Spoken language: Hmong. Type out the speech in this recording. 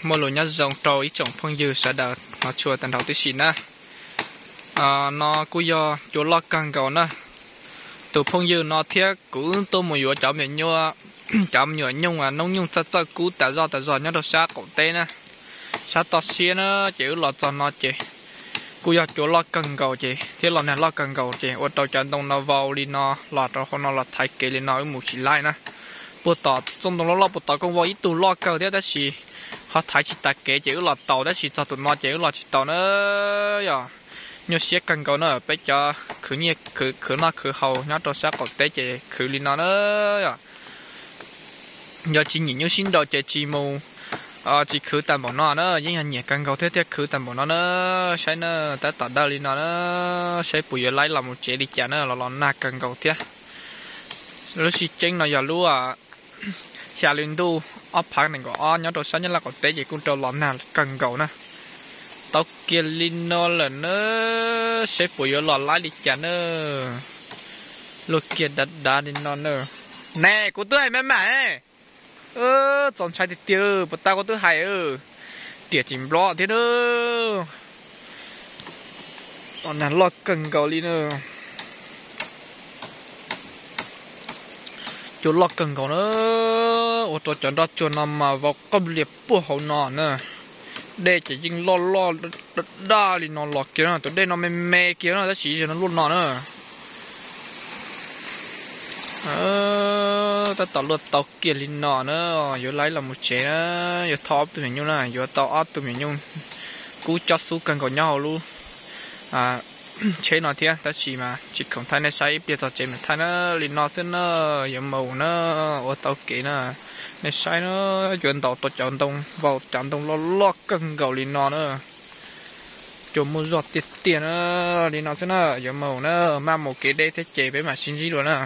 Muaj lus nyob zoo rau ib tsoom phooj ywg sawv daws no tshua tag nrho tib si na. No kuj yog cua loj kawg nkaus na. Tus phooj ywg no thiab kuv wb tuaj mus yuav cov me nyuam, cov me nyuam nyooj noob nyooj txawj txawj kub tas zog tas zog nyob rau sab qaum teb na, sab toj siab na, ces wb los txog no ces kuj yog cua loj kawg nkaus ces thiab los nag loj kawg nkaus ces ua rau cov ntoo no vau li no los rau hauv no los thaiv kev li no wb mus tsis laib na. Puag tom txoj ntoo loj loj puag tom kooj vau ib tug loj kawg thiab tab sis ho thaiv tsis tas kev ces wb los taus tab sis txog tus no ces wb los tsis taus na. Yog nyuaj siab kawg nkaus na, peb cov khwv nyiaj khwv noj khwv haus nyob rau sab qaum teb ces khwv li no na. Yog tsis nyiam nyuaj sib nraus ces tsis mus, tsis khwv tag npaum no na, yeej yog nyiam kawg nkaus thiab thiaj khwv tag npaum no na. Saib na, tab tom dawj li no na, saib puas yuav laib los mus tsev li cas na, los los nag kawg nkaus thiab. Lub sib ceeb no yog lub xya hli ntuj ob phav nees nkaum ob nyob rau sab Nyab Laj qaum teb ces kuj rau los nag kawg nkaus na. Tau kiag li no lawm na, saib puas yuav los laib li cas na. Luaj kiag dav dav li no na. Ne, kuv twb hais maj mam, txaus ntshai tiag tiag, puas tau kuv twb hais, riam tsis nplob thiab na. Nag loj kawg nkaus li na. Cua loj kawg nkaus na, ua rau cov nroj tsuag no mas vau qawj lias puag hauv no na. Dej ces yeej loj loj daj li no los kiag no, tus dej no me me kiag no tab sis zaum no luaj no na. Tab tom luaj tau kiag li no na, yuav laib los mus tsev na, yuav thauj ob tug me nyuam nyuj na, yuav tau ob tug me nyuam nyuj kub cob xub kawg nkaus nyob hauv lub tsheb no thiab tab sis mas tsis khoom thaij nej saib, ib pliag txog tsev mam thaij na. Li no xwb na, yuav mus na, ua tau kev na. Nej saib na, yuav ntaus tau cov ntoo vau, cov ntoo loj loj kawg nkaus li no na. Cua muaj zog tiag tiag na. Li no xwb na, yuav mus na, maj mus kev deb thiab ces peb mam sib ntsib dua na.